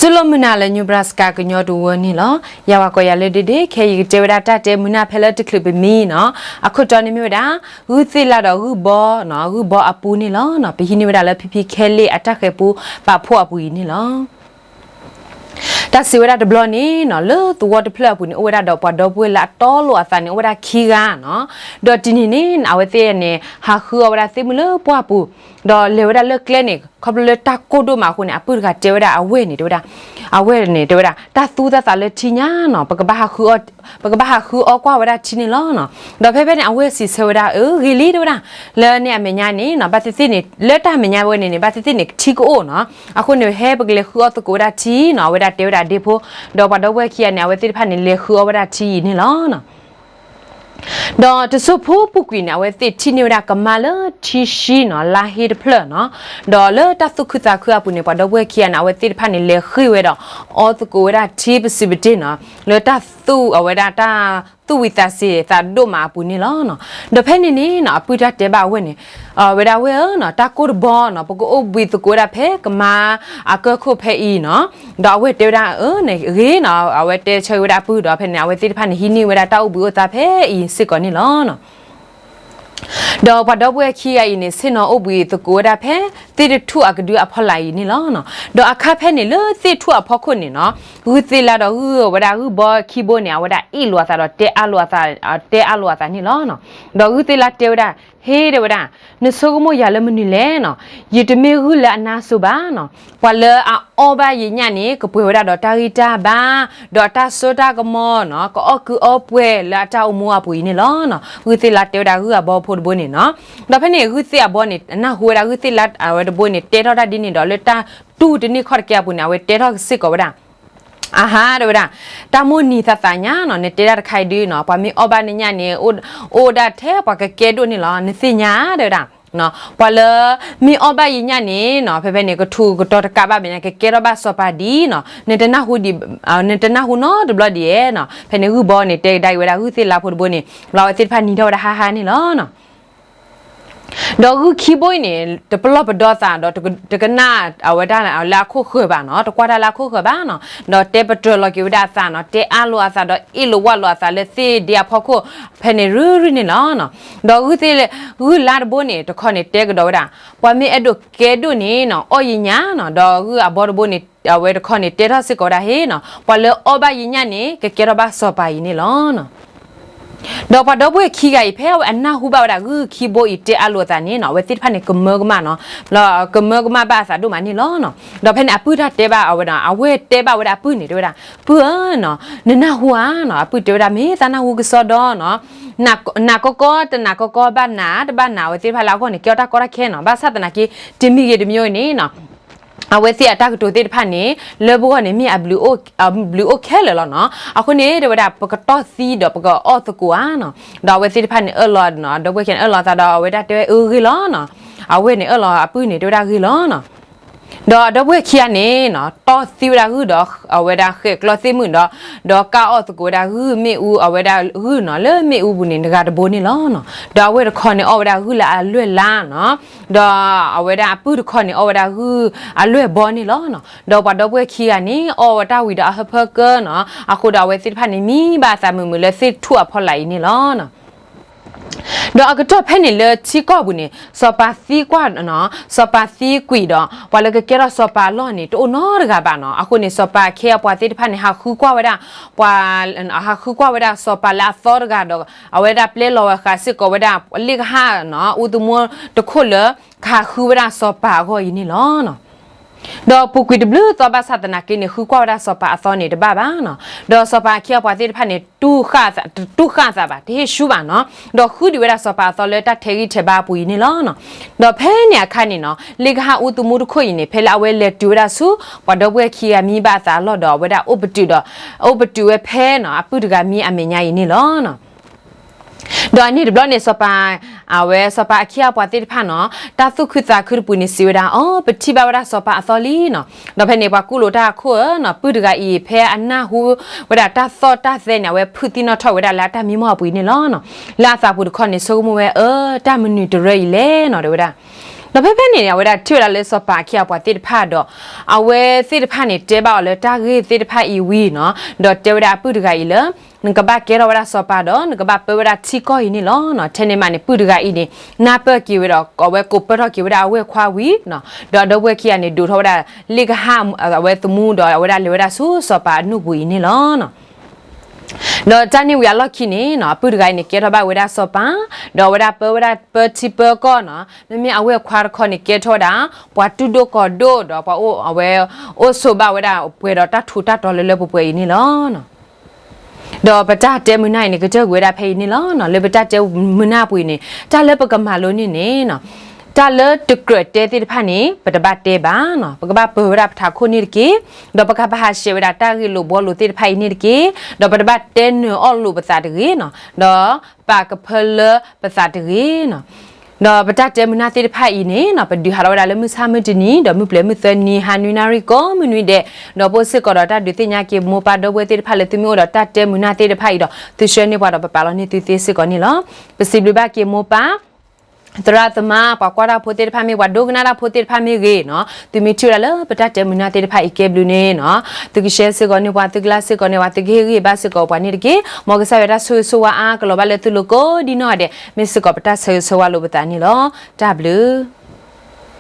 တူၢ်လိာ်မုာ်နၤလၢ Nebraska ကညီတဝၢန့ၣ်လီၤ. ယဝဲကိးယၤလၢဒ့ဒ့ ခဲအံၤယကတဲဝဲဒၣ်တၢ်တဲမုာ်နၢ်ဖဲလၢတချုးပမံနီၤ, အခိၣ်တီန့ၣ်မ့ၢ်ဝဲဒၣ် ဂုၢ်သ့ၣ်လါဒီးဂုၢ်ဘီနီၤ, ဂုၢ်ဘီအပူန့ၣ်လီၤ. ပဟံးန့ၢ်ဝဲဒၣ်လၢ ဖံဖံခဲလ့ၣ်အတၢ်ဃဲၤပူပာ်ဖှိၣ်အပူၤအံၤန့ၣ်လီၤ. တၢ်စံးဝဲဒၣ်တဘျီန့ၣ်နီၤ, လၢသဝီတဖျၢၣ်အပူၤန့ၣ် အိၣ်ဝဲဒၣ်ဒီးပှၤဒီပုၢ်ဝဲၢ်လၢအတီလိာ်အသးန့ၣ် အိၣ်ဝဲဒၣ်ခံဂၤနီၤ. ဒီးတနံၤန့ၣ် အဝဲသ့ၣ်န့ၣ် ဟးဃုအီၣ်ဝဲဒၣ်သ့ၣ်မုၢ်လၢပှၢ်ပူၤ, ဒီးလဲၤဝဲဒၣ်လၢကျဲန့ၣ် ခီဖျိလၢတၢ်ကိၢ်ဒိၣ်မးအဃိန့ၣ် အပုၢ်တဂၤတဲဝဲဒၣ်အဝဲၢ်န့ၣ်တဲဝဲဒၣ်, အဝဲၢ်န့ၣ်တဲဝဲဒၣ် တၢ်သူသးသးလၢထံညါနီၤ, ပကဘၣ်ဟးဃုအီၣ်ကွၢ်ဝဲဒၣ်ထံန့ၣ်လီၤနီၤ. ဒီးဖဲဖဲန့ၣ် အဝဲၢ်စံးဆၢဝဲဒၣ် အၢ ဂ့ၤလံတဲဝဲဒၣ်, လၢန့ၣ်အမဲာ်ညါန့ၣ်နီၤ, ဘၣ်သ့ၣ်သ့ၣ်န့ၣ် လၢတၢ်မဲာ်ညါဝဲန့ၣ်န့ၣ် ဘၣ်သ့ၣ်သ့ၣ်န့ၣ် ထံကအိၣ်နီၤ, အဃိန့ၣ် ဟဲပကလဲၤဃုအီၣ်သကိးဝဲဒၣ်ထံနီၤ, အဝဲဒၣ်တဲဝဲဒၣ်ဒ့ဖိ, ဒီးပှၤဒီပုၢ်ဝဲၢ်ခံဂၤန့ၣ် အဝဲသ့ၣ်တဖၣ်န့ၣ် လဲၤဃုအီၣ်ဝဲဒၣ်ထံအံၤန့ၣ်လီၤ. ဒီးတစိၢ်ဖိပူၤကွံာ်န့ၣ် အဝဲသ့ၣ်ထံၣ်န့ၢ်ဝဲဒၣ်ကမါလၢထံဆှံနီၤ, လါဟ့တဖျၢၣ်နီၤ, ဒီးလၢတၢ်သူၣ်ခုသးခုအပူၤန့ၣ် ပှၤဒီပုၢ်ဝဲၢ်ခံဂၤန့ၣ် အဝဲသ့ၣ်တဖၣ်န့ၣ် လဲၤဃ့ၢ်ဝဲဒီး အီသကိးဝဲဒၣ်ထံပစုပတ့ၢ်နီၤ, လၢတၢ်သူၣ်အဝဲဒၣ်တၢ်သူၣ်ဝံၤသးစ့ၤသးဒိၣ်မးအပူၤန့ၣ်လီၤ. ဒီးဖဲန့ၣ်န့ၣ်နီၤ, အပုၢ်တၢ်တဲဘၣ်အဝဲၢ်န့ၣ်, အဝဲဒၣ်ဝဲၢ်ဧၢနီၤ, တၢ်ကိၢ်တဘီနီၤ, ပကအိၣ်ဘှံးသကိးဝဲဒၣ်ဖဲကမါအကၢၢ်ခိၣ်ဖဲအံၤနီၤ, ဒီးအဝဲၢ်တဲဝဲဒၣ် အၢ န့ၣ်ဂ့ၤနီၤ, အဝဲတဲဆၢဝဲဒၣ်အပုၢ်ဒီး ဖဲန့ၣ် အဝဲသ့ၣ်တဖၣ်န့ၣ် ဟံးန့ၢ်ဝဲဒၣ်တၢ်အိၣ်ဘှံးအိၣ်သါဖဲအံၤစ့ၢ်ကီးန့ၣ်လီၤ. ဒီးပှၤဒီပုၢ်ဝဲၢ်ခံဂၤအံၤန့ၣ် ဆ့ၣ်နီၤအိၣ်ဘှံးသကိးဝဲဒၣ်ဖဲ သ့ၣ်တထူၣ်အကဒုအဖီလာ်အံၤန့ၣ်လီၤ. ဒီးအခါဖဲန့ၣ်လၢ သ့ၣ်ထူၣ်အဖီခိၣ်န့ၣ်နီၤ, ဂုၢ်သ့ၣ်လါဒီးဂုၢ်ဝဲဒၣ်ဂုၢ်ဘီခံဘိန့ၣ် အဝဲဒၣ်အ့ၣ်လိာ်အသးဒီးတဲအါလိာ်အသး, တဲအါလိာ်အသးန့ၣ်လီၤ. ဒီးဂုၢ်သ့ၣ်လါတဲဝဲဒၣ်, ဟ့ တဲဝဲဒၣ်, နဆိကမိၣ်ယၤလၢမနုၤလဲၣ်နီၤ, ယတမ့ၢ်ဂုၢ်လၢအနါစိၤဘၣ်နီၤ, ပှၤလၢအအီၣ်ဘၣ်ယညၣ်န့ၣ် ကပှဲၤဝဲဒၣ်ဒီးတၢ်ဂံၢ်တၢ်ဘါ, ဒီးတၢ်စိတၢ်ကမီၤနီၤ, ကအီၣ်ကုအီပှဲၤလၢအတၢ်အိၣ်မူအပူၤအံၤန့ၣ်လီၤ. ဂုၢ်သ့ၣ်လါတဲဝဲဒၣ်ဂုၢ်အဘီဖိတဘိန့ၣ်နီၤ. ဒီးဖဲန့ၣ် ဂုၢ်သ့ၣ်အဘီန့ၣ် အနၢ်ဟူဝဲဒၣ်ဂုၢ်သ့ၣ်လါအဝဲတဘိန့ၣ် တဲထီၣ်တၢ်ဒ်န့ၣ်ဒီး လၢတၢ်တူၢ်တန့ၢ်ခီၣ်တကဲအပူၤန့ၣ် အဝဲတဲထီၣ်စ့ၢ်ကီးဝဲဒၣ်, အဟါ တဲဝဲဒၣ်, တၢ်မိၣ်နံၤသးသးညါနီၤ, နတဲဒၣ်တခါအံၤဒုနီၤ, ပှၤမ့ၢ်အီၣ်ဘၣ်နညၣ်န့ၣ် အိၣ်ဒၣ်ထဲပှၤကကဲဒိၣ်န့ၣ်လီၤ, နသ့ၣ်ညါ တဲဝဲဒၣ်. ပှၤလၢမ့ၢ်အီၣ်ဘၣ်ယညၣ်န့ၣ်နီၤ, ဖဲဖဲန့ၣ် ကထူးကတီၤတကးဘၣ်မဲာ်ညါ ကကဲထီၣ်ဘၣ်စီၤပၤဒ်နီၤ, နတနၢ်ဟူဒံး, နတနၢ်ဟူနီတဘျီဒံးဧါနီၤ. ဖဲန့ၣ်ဂုၢ်ဘီန့ၣ် တဲကဒါက့ၤဝဲဒၣ်ဂုၢ်သ့ၣ်လါဖိတဘိန့ၣ် ဘျီအဝဲသ့ၣ်တဖၣ်နံၤထီၣ်ဝဲဒၣ်ဟါဟါန့ၣ်လီၤ. ဒီးဂုၢ်ခံဘိအံၤန့ၣ် တပလီၢ်ပဒီသးဒီး တကနၣ်အဝဲဒၣ်လၢအခိၣ်ဃၢၤဘၣ်နီၤ, တကွၢ်တၢ်လၢအခိၣ်ဃၢၤဘၣ်နီၤ, ဒီးတဲပတြၢၤလီၤက့ၤဝဲဒၣ်အသးနီၤ, တဲအါလိာ်အသးဒီးအ့ၣ်လိာ်ဝၣ်လိာ်အသးလၢသ့ၣ်ဒ့အဖီခိၣ် ဖဲန့ၣ်ရုၢ်ရုၢ်န့ၣ်လီၤ. ဒီးဂုၢ်သ့ၣ်, ဂုၢ်လါတဘိန့ၣ် တခီန့ၣ်တဲကဒီးဝဲဒၣ်, ပှၤမ့ၢ်အဲၣ်ဒိးကဲဒိၣ်န့ၣ်နီၤ, အီၣ်ယညၣ်နီၤ, ဒီးဂုၢ်အဘီတဘိန့ၣ် အဝဲတခီန့ၣ်တဲထီၣ်စ့ၢ်ကီးဝဲဒၣ်ဟ့ၣ်နီၤ, ပှၤလၢအီၣ်ဘၣ်ယညၣ်န့ၣ် ကကဲထီၣ်ဘၣ်စီၤပၤအံၤန့ၣ်လီၤ. ဒီးပှၤဒီပုၢ်ဝဲၢ်ခံဂၤအံၤ ဖဲအဝဲအနၢ်ဟူဘၣ်ဝဲဒၣ်ဂုၢ်ခံဘိအံၤတဲအါလိာ်အသးန့ၣ်နီၤ, အဝဲသ့ၣ်တဖၣ်န့ၣ်ကမၢကမၣ်နီၤ, ကမၢကမၣ်ဘၣ်အသးဒိၣ်မးန့ၣ်လီၤ. ဒီးဖဲန့ၣ်အပုၢ်တၢ်တဲဘၣ်အဝဲဒၣ်, အဝဲၢ်တဲဘၣ်ဝဲဒၣ်အပုၢ်န့ၣ် တဲဝဲဒၣ်, ပုၢ်ဧၢနီၤ, နနၢ်ဟူဧါနီၤ. အပုၢ်တဲဝဲဒၣ် မ့ၢ်သးနၢ်ဟူကစီဒီနီၤ, နးကီကီတနးကီကီ ဘၣ်နးတဘၣ်နး အဝဲသ့ၣ်တဖၣ်လၢအဂီၢ်န့ၣ် ကဲထီၣ်တၢ်ကီတၢ်ခဲနီၤ. ဘၣ်ဆၣ်သနာ်က့ တမံၤဂ့ၤတမံၤဂ့ၤန့ၣ်နီၤ အဝဲသ့ၣ်အတၢ်ကတိၤသ့ၣ်တဖၣ်န့ၣ် လၢပဂီၢ်န့ၣ် မ့ၢ်အဘျုးအိၣ်ခဲလၢာ်လီၤနီၤ. အဃိန့ၣ် တဲဝဲဒၣ် ပကတီၢ်သံဒီးပကအီၣ်သကိးဧါနီၤ. ဒီးအဝဲသ့ၣ်တဖၣ်န့ၣ် အၢၣ်လီၤ, ဒီပုၢ်ဝဲၢ်ခံန့ၣ် အၢၣ်လီၤအသးဒီး အဝဲဒၣ်တဲဝဲ အၢ ဂ့ၤလီၤနီၤ. အဝဲၢ်န့ၣ် အၢၣ်လီၤအပုၢ်န့ၣ် တဲဝဲဒၣ်ဂ့ၤလီၤနီၤ. ဒီးဒီပုၢ်ဝဲၢ်ခံဂၤန့ၣ်နီၤ တီၢ်သံဝဲဒၣ်ဂုၢ်ဒီး အဝဲဒၣ်ဃဲးကျီသ့ၣ်မုၣ်ဒီး ဒီးကၢ်အီၣ်သကိးဝဲဒၣ်ဂုၢ်မ့ၣ်အူ အဝဲဒၣ်ဂုၢ်နီၤ လၢမ့ၣ်အူပူၤန့ၣ် တဂၤတဘိန့ၣ်လီၤနီၤ. ဒီးအဝဲၢ်တခီန့ၣ် အီၣ်ဝဲဒၣ်ဂုၢ်လၢအလွဲၢ်လါနီၤ. ဒီးအဝဲဒၣ်အပုၢ်တခီန့ၣ် အီၣ်ဝဲဒၣ်ဂုၢ်အလွဲၢ်ဘီန့ၣ်လီၤနီၤ. ဒီးပှၤဒီပုၢ်ဝဲၢ်ခံဂၤန့ၣ် အီၣ်ဝဲတၢ်ဝံၤဒီးအဟၢဖၢကၢနီၤ. အဃိဒီးအဝဲသ့ၣ်တဖၣ်န့ၣ် မံဘၣ်အသးမုာ်မုာ်လၢသ့ၣ်ထူၣ်အဖီလာ်အံၤန့ၣ်လီၤ. ဒီးအကတီၢ်ဖဲန့ၣ်လၢထံကီၢ်ပူၤန့ၣ် စီၤပၤသံကွၢ်, စီၤပၤသံကွံာ်ဒီး ပှၤလၢကကဲထီၣ်စီၤပၤအလီၢ်န့ၣ် တအိၣ်နီတဂၤဘၣ်နီၤ. အဃိန့ၣ် စီၤပၤအခ့အပှၤသ့ၣ်တဖၣ်န့ၣ် ဟးဃုကွၢ်ဝဲဒၣ်, ပှၤ, ဟးဃုကွၢ်ဝဲဒၣ်စီၤပၤလၢအသီတဂၤဒီး အဝဲဒၣ်ပျဲလီၤဝဲဃာ်စ့ၢ်ကီးဝဲဒၣ် လ့ၣ်ကဟၣ်နီၤ အူသမူတခိၣ်လၢ ကဟးဃုဝဲဒၣ်စီၤပၤအဂီၢ်အံၤန့ၣ်လီၤ. ဒီးပူၤကွံာ်တဘျုးသီဘၣ်ဆၣ်သနာ်က့န့ၣ် ဃုကွၢ်ဝဲဒၣ်စီၤပၤအသီန့ၣ်တဘၣ်ဘၣ်နီၤ. ဒီးစီၤပၤအခ့အပှၤသ့ၣ်တဖၣ်န့ၣ် တူၢ်ဃၣ်သးဘၣ် တဟ့ၣ်ဆူၣ်ဘၣ်နီၤ. ဒီးဃုဒံးဝဲဒၣ်စီၤပၤအသီလၢတၢ်ထဲးဂံၢ်ထဲးဘါအပူၤအံၤန့ၣ်လီၤ. ဒီးဖဲန့ၣ်အခါန့ၣ်နီၤ လ့ၣ်ကဟၣ်အူသမူတခိၣ်အံၤန့ၣ် ဖဲလၢအဝဲလဲၤတုၤဝဲဒၣ်ဆူ ပှၤဒီပုၢ်ဝဲၢ်ခံဂၤမံဘၣ်အသးအလီၢ်ဒီး အဝဲဒၣ်အိၣ်ပတုာ်ဒီး အိၣ်ပတုာ်ဝဲဖဲနီၤ အပုၢ်တဂၤမံအမဲာ်ညါအံၤန့ၣ်လီၤ. ဒီးအန့ၣ်တဘျီန့ၣ် စီၤပၤ, အဝဲစီၤပၤအခ့အပှၤသ့ၣ်တဖၣ်နီၤ တၢ်သူၣ်ခုသးခုတပူၤန့ၣ် စံးဝဲဒၣ် အိ ပထံၣ်ဘၣ်ဝဲဒၣ်စီၤပၤအသီလံနီၤ. ဒီးဖဲန့ၣ် ပှၤကူၣ်လိာ်တၢ်အခိၣ်ဧၢနီၤ ပုၢ်တဂၤအံၤ ဖဲအနၢ်ဟူဝဲဒၣ်တၢ်သီၣ်တၢ်သဲန့ၣ် အဝဲဖုးသံနီၣ်ထီၣ်ဝဲဒၣ်လၢအတၢ်မံမီၢ်အပူၤအံၤန့ၣ်လီၤ. လၢအသးပူၤတခီန့ၣ် ဆိကမိၣ်ဝဲ အၢ တၢ်မနုၤတရၢအံၤလဲၣ်နီၤ တဲဝဲဒၣ်. ဒီးဖဲဖဲန့ၣ်န့ၣ် အဝဲဒၣ်ထံၣ်ဝဲဒၣ်လၢစီၤပၤအခ့အပှၤသ့ၣ်တဖၣ်ဒီး အဝဲသ့ၣ်တဖၣ်န့ၣ် တဲဘၣ်အီၤလၢတၢ်ဂ့ၢ်သ့ၣ်တဖၣ်အံၤဝံၤနီၤ, ဒီးတဲဝဲဒၣ်အပုၢ်တဂၤအံၤလၢ နကဘၣ်ကဲထီၣ်ဝဲဒၣ်စီၤပၤဒီး နကဘၣ်ပၢဝဲဒၣ်ထံကီၢ်အံၤန့ၣ်လီၤ. ထဲန့ၣ်မးန့ၣ် ပုၢ်တဂၤအံၤန့ၣ် နၢ်ပၢၢ်က့ၤဝဲဒီး အဝဲကိးပၢၢ်ထီၣ်က့ၤဝဲဒၣ်အဝဲၢ်ခွါဝံၤနီၤ, ဒီးဒီပုၢ်ဝဲၢ်ခံဂၤန့ၣ် ဒိးထီၣ်ဝဲဒၣ်လ့ၣ်ကဟၣ် အဝဲသမူဒီးအဝဲဒၣ်လဲၤဝဲဒၣ်ဆူစီၤပၤအနူၢ်ပူၤအံၤန့ၣ်လီၤ. ဒီးတၢ်န့ၣ်ဝံၤအလီၢ်ခံန့ၣ်နီၤ အပုၢ်တဂၤအံၤန့ၣ် ကဲထီၣ်ဘၣ်ဝဲဒၣ်စီၤပၤ, ဒီးအဝဲဒၣ်ပၢဝဲဒၣ်ပၢထံပၢကီၢ်နီၤ, မ့မ့ၢ်အဝဲၢ်ခွါတခီန့ၣ် ကဲထီၣ်ဝဲဒၣ် ပှၤတူၢ်ဒိၣ်ကီၤဒိၣ်ဒီးပှၤအိၣ်အဝဲ အိၣ်ဆိးဘၣ်ဝဲဒၣ်ပှဲၤဒီးတၢ်ထူးတၢ်တီၤလၢလၢပှဲၤပှဲၤအံၤန့ၣ်လီၤ. ဒီးပတၢ်တဲမုာ်နၢ်အံၤန့ၣ် ကတၢၢ်ကွံာ်ဝဲဒၣ်ဖဲအံၤန့ၣ်လီၤ. လၢပတၢ်တဲမုာ်နၢ်အပူၤအံၤန့ၣ် တၢ်လၢပကမၤလိန့ၢ်န့ၣ်နီၤ, တၢ်လၢတကြၢးတဲသ့ၣ်တဖၣ်န့ၣ် ပတဘၣ်တဲဘၣ်နီၤ, ပကဘၣ်ပၢဝဲဒၣ်ပထးခိၣ်န့ၣ်တက့ၢ်, ဒီးပကဘၣ်ဟးဆှဲးဝဲဒၣ်တၢ်ဂ့ၢ်လိာ်ဘှီလိာ်သ့ၣ်တဖၣ်အံၤန့ၣ်တက့ၢ်, ဒီးပတဘၣ်တဲနၢၤအီၣ်လိာ်ပသးတဂ့ၤနီၤ, ဒီးပာ်ကဖၢလၢပသးတဂ့ၤနီၤ. ဒီးပတၢ်တဲမုာ်နၢ်သ့ၣ်တဖၣ်အံၤန့ၣ်နီၤ ပဒုးဟးထီၣ်ဝဲဒၣ်လၢမုၢ်ဆၣ်မုၢ်တနံၤ ဒီးမုၢ်ပျဲၤမုၢ်သၢနံၤ ဟါနွံနၣ်ရံၣ်ကိးမုၢ်နွံဒဲး, ဒီးပအိၣ်စ့ၢ်ကီးဒီးတၢ်ဒုးသ့ၣ်ညါက့ၤမိၢ်ပၢ်ဒီပုၢ်ဝဲၢ်သ့ၣ်တဖၣ်လၢသုမ့ၢ်အိၣ်ဒီးတၢ်တဲမုာ်နၢ်သ့ၣ်တဖၣ်အံၤဒီး သုဆှၢန့ၢ်ပှၤဒီးပပာ်လီၤန့ၢ်သုသ့စ့ၢ်ကီးန့ၣ်လီၤ. ပစံးဘျုးဘၣ်က့ၤမိၢ်ပၢ် သရၣ်သမါ ပှၤကွၢ်တၢ်ဖိသ့ၣ်တဖၣ်မ့ၢ်ဂ့ၤ ပှၤဒိကနၣ်တၢ်ဖိသ့ၣ်တဖၣ်မ့ၢ်ဂ့ၤနီၤ, သုမ့ၢ်ထံၣ်ဝဲဒၣ်လၢပတၢ်တဲမုာ်နၢ်သ့ၣ်တဖၣ်အံၤကဲဘျုးန့ၣ်နီၤ, သုကshareစ့ၢ်ကီးန့ၢ်ပှၤ သုကlikeစ့ၢ်ကီးန့ၢ်ပှၤ သုကဟ့ၣ်ဂံၢ်ဟ့ၣ်ဘါစ့ၢ်ကီးပှၤန့ၣ်တက့ၢ်. မ်ကစၢ်ယွၤတၢ်ဆိၣ်ဂ့ၤဆိၣ်ဝါအါကလီၤဘၣ်လၢသုလိၤကိးဒ်နီၢ်ဂၤဒဲး မ့ၢ်စ့ၢ်ကီးပတၢ်ဆၢဂ့ၤဆၢဝါလိာ်ပသးန့ၣ်လီၤ. တၢ်ဘျုး